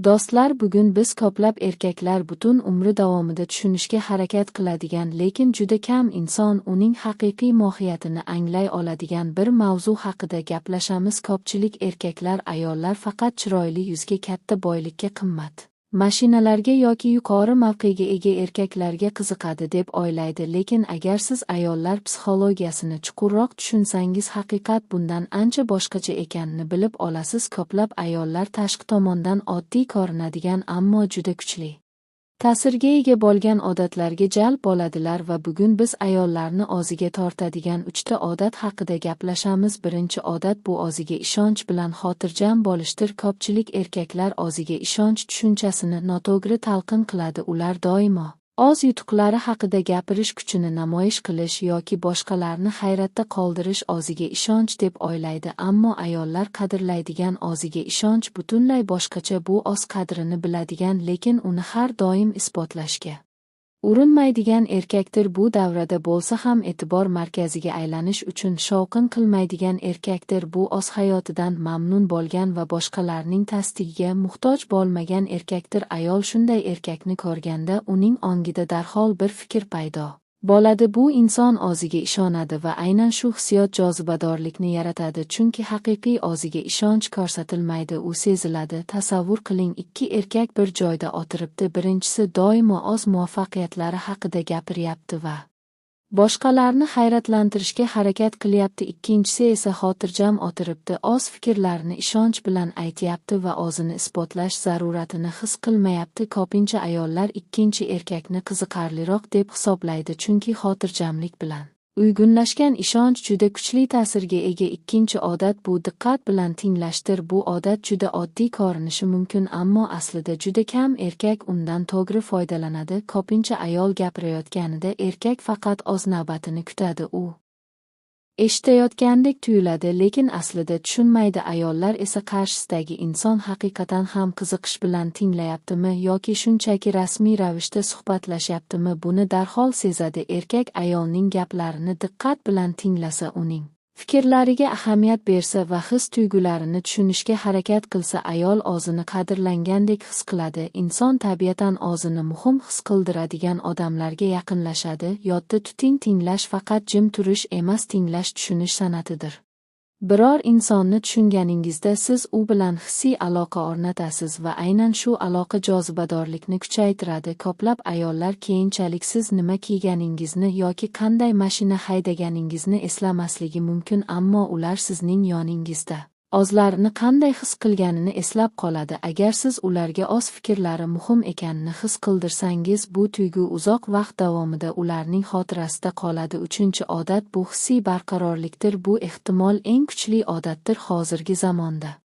Do'stlar, bugun biz ko'plab erkaklar butun umri davomida tushunishga harakat qiladigan, lekin juda kam inson uning haqiqiy mohiyatini anglay oladigan bir mavzu haqida gaplashamiz. Ko'pchilik erkaklar ayollar faqat chiroyli yuzga, katta boylikka, qimmat mashinalarga yoki yuqori mavqega ega erkaklarga qiziqadi deb o'ylaydi, lekin agar siz ayollar psixologiyasini chuqurroq tushunsangiz, haqiqat bundan ancha boshqacha ekanini bilib olasiz. Ko'plab ayollar tashqi tomondan oddiy ko'rinadigan, ammo juda kuchli ta'sirga ega bo'lgan odatlarga jalb bo'ladilar va bugun biz ayollarni o'ziga tortadigan 3 ta odat haqida gaplashamiz. Birinchi odat bu o'ziga ishonch bilan xotirjam bo'lishdir. Ko'pchilik erkaklar o'ziga ishonch tushunchasini noto'g'ri talqin qiladi. Ular doimo o'z yutuqlari haqida gapirish, kuchini namoyish qilish yoki boshqalarni hayratda qoldirish o'ziga ishonch deb o'ylaydi, ammo ayollar qadrlaydigan o'ziga ishonch butunlay boshqacha. Bu o'z qadrini biladigan, lekin uni har doim isbotlashga urinmaydigan erkakdir. Bu davrada bo'lsa ham e'tibor markaziga aylanish uchun shovqin qilmaydigan erkakdir. Bu o'z hayotidan mamnun bo'lgan va boshqalarning tasdig'iga muhtoj bo'lmagan erkakdir. Ayol shunday erkakni ko'rganda uning ongida darhol bir fikr paydo bo'ladi. Bu inson o'ziga ishonadi va aynan shu hissiyot jozibadorlikni yaratadi, chunki haqiqiy o'ziga ishonch ko'rsatilmaydi, u seziladi. Tasavvur qiling, ikki erkak bir joyda o'tiribdi. Birinchisi doimo o'z muvaffaqiyatlari haqida gapiryapti va boshqalarni hayratlantirishga harakat qilyapti. Ikkinchisi esa xotirjam o'tiribdi, o'z fikrlarini ishonch bilan aytyapti va o'zini isbotlash zaruratini his qilmayapti. Ko'pincha ayollar ikkinchi erkakni qiziqarliroq deb hisoblaydi, chunki xotirjamlik bilan uyg'unlashgan ishonch juda kuchli ta'sirga ega. Ikkinchi odat bu diqqat bilan tinglashdir. Bu odat juda oddiy ko'rinishi mumkin, ammo aslida juda kam erkak undan to'g'ri foydalanadi. Ko'pincha ayol gapirayotganida erkak faqat o'z navbatini kutadi. U eshitayotgandek tuyuladi, lekin aslida tushunmaydi. Ayollar esa qarshisidagi inson haqiqatan ham qiziqish bilan tinglayaptimi yoki shunchaki rasmiy ravishda suhbatlashyaptimi, buni darhol sezadi. Erkak ayolning gaplarini diqqat bilan tinglasa, uning fikrlariga ahamiyat bersa va his tuyg'ularini tushunishga harakat qilsa, ayol o'zini qadrlangandek his qiladi. Inson tabiatan o'zini muhim his qildiradigan odamlarga yaqinlashadi. Yodda tuting, tinglash faqat jim turish emas, tinglash tushunish san'atidir. Biror insonni tushunganingizda siz u bilan hissiy aloqa o'rnatasiz va aynan shu aloqa jozibadorlikni kuchaytiradi. Ko'plab ayollar keyinchalik siz nima kiyganingizni yoki qanday mashina haydaganingizni eslamasligi mumkin, ammo ular sizning yoningizda o'zlarini qanday his qilganini eslab qoladi. Agar siz ularga o'z fikrlari muhim ekanini his qildirsangiz, bu tuyg'u uzoq vaqt davomida ularning xotirasida qoladi. Uchinchi odat bu hissiy barqarorlikdir. Bu ehtimol eng kuchli odatdir hozirgi zamonda.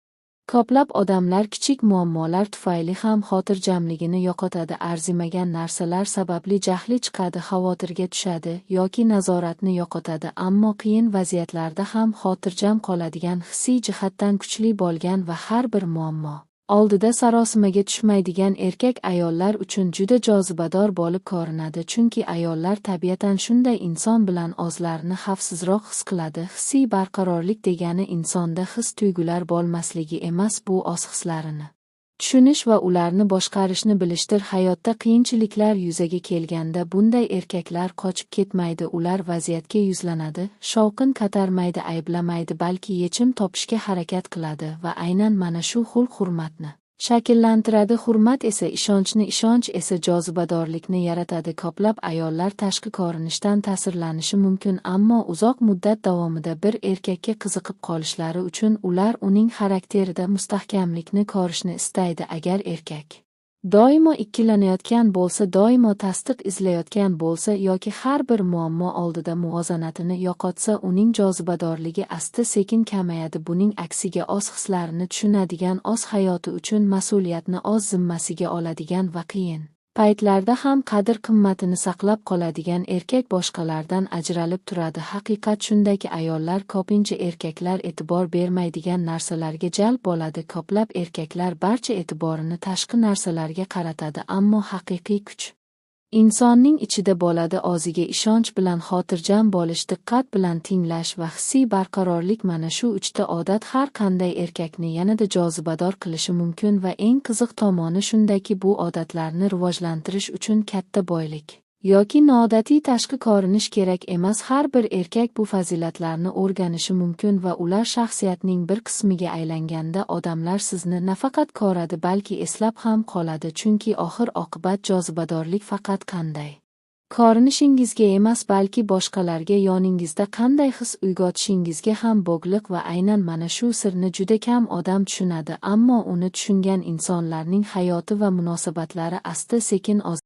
Ko'plab odamlar kichik muammolar tufayli ham xotirjamligini yo'qotadi, arzimagan narsalar sababli jahli chiqadi, xavotirga tushadi yoki nazoratni yo'qotadi, ammo qiyin vaziyatlarda ham xotirjam qoladigan, hissiy jihatdan kuchli bo'lgan va har bir muammo oldida sarosimaga tushmaydigan erkak ayollar uchun juda jozibador bo'lib ko'rinadi, chunki ayollar tabiatan shunday inson bilan o'zlarini xavfsizroq his qiladi. Hissiy barqarorlik degani insonda his tuyg'ular bo'lmasligi emas, bu o'z hislarini tushunish va ularni boshqarishni bilishdir. Hayotda qiyinchiliklar yuzaga kelganda bunday erkaklar qochib ketmaydi, ular vaziyatga yuzlanadi, shovqin ko'tarmaydi, ayblamaydi, balki yechim topishga harakat qiladi va aynan mana shu xulq hurmatni shakllantiradi. Hurmat esa ishonchni, ishonch esa jozibadorlikni yaratadi. Ko'plab ayollar tashqi ko'rinishdan ta'sirlanishi mumkin, ammo uzoq muddat davomida bir erkakka qiziqib qolishlari uchun ular uning xarakterida mustahkamlikni ko'rishni istaydi. Agar erkak doimo ikkilanayotgan bo'lsa, doimo tasdiq izlayotgan bo'lsa yoki har bir muammo oldida muvozanatini yo'qotsa, uning jozibadorligi asta-sekin kamayadi. Buning aksiga o'z hislarini tushunadigan, o'z hayoti uchun mas'uliyatni o'z zimmasiga oladigan va qiyin paytlarda ham qadr-qimmatini saqlab qoladigan erkak boshqalardan ajralib turadi. Haqiqat shundaki, ayollar ko'pincha erkaklar e'tibor bermaydigan narsalarga jalb bo'ladi. Ko'plab erkaklar barcha e'tiborini tashqi narsalarga qaratadi, ammo haqiqiy kuch Insonning ichida bo'ladi. O'ziga ishonch bilan xotirjam bo'lish, diqqat bilan tinglash va hissiy barqarorlik – mana shu uchta odat har qanday erkakni yanada jozibador qilishi mumkin va eng qiziq tomoni shundaki, bu odatlarni rivojlantirish uchun katta boylik yoki noodatiy tashqi ko'rinish kerak emas. Har bir erkak bu fazilatlarni o'rganishi mumkin va ular shaxsiyatning bir qismiga aylanganda odamlar sizni nafaqat ko'radi, balki eslab ham qoladi, chunki oxir oqibat jozibadorlik faqat qanday ko'rinishingizga emas, balki boshqalarga yoningizda qanday his uyg'otishingizga ham bog'liq va aynan mana shu sirni juda kam odam tushunadi, ammo uni tushungan insonlarning hayoti va munosabatlari asta-sekin